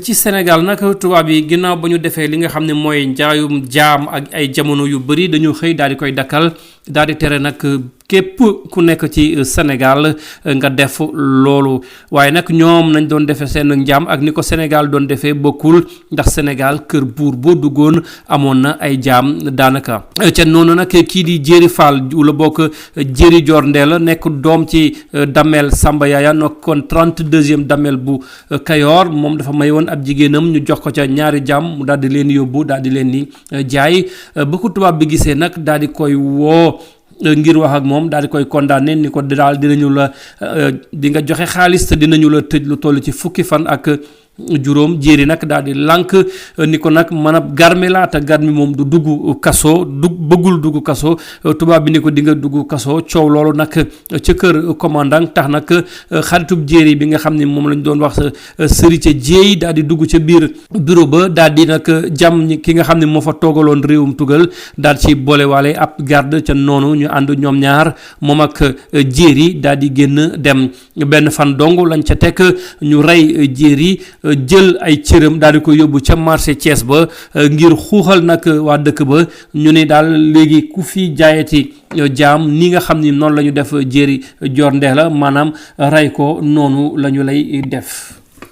ci Sénégal nag tubaab yi ginnaaw ba ñu defee li nga xam ne mooy njaayum jaam ak ay jamono yu bëri dañu xëy daal di koy dakkal daal di tere nag képp ku nekk ci Sénégal nga def loolu waaye nag ñoom nañ doon defee seen njaam ak ni ko Sénégal doon defee bokkul ndax Sénégal kër buur boo duggoon amoon na ay jaam daanaka ca noonu nag kii di Jéeri Fall la bokk Jéeri Joor Ndeel nekk doom ci Damel Samba Yaaya nekkoon 32e Damel bu Kayoor moom dafa may woon ab jigéenam ñu jox ko ca ñaari jaam mu daal di leen yóbbu daal di leen di jaay ba ko tubaab bi gisee nag daal di koy woo ngir wax ak moom daal di koy condamné ni ko daal dinañu la di nga joxe xaalis te dinañu la tëj lu toll ci fukki fan ak juróom. Jéeri nag daal di lànk ni ko nag man ab garmi laa te garmi moom du dugg kaso bëggul dugg kaso. tubaab bi ni ko di nga dugg kaso coow loolu nag ca kër commandant tax nag xaritub Jéeri bi nga xam ne moom lañ doon wax Sërite Jéey daal di dugg ca biir bureau ba daal di nag jam ki nga xam ne moo fa toogaloon réewum tugal daal ci boolewaale ab garde ca noonu ñu ànd ñoom ñaar moom ak Jéeri daal di génn dem benn fan dong lañ ca tekk ñu rey Jéeri jël ay cëram daal di ko yóbbu ca marché Thiès ba ngir xuuxal nag waa dëkk ba ñu ne daal léegi ku fi jaayati jaam ni nga xam ni noonu la ñu def Jéeri Joor Ndeel la maanaam rey ko noonu la ñu lay def.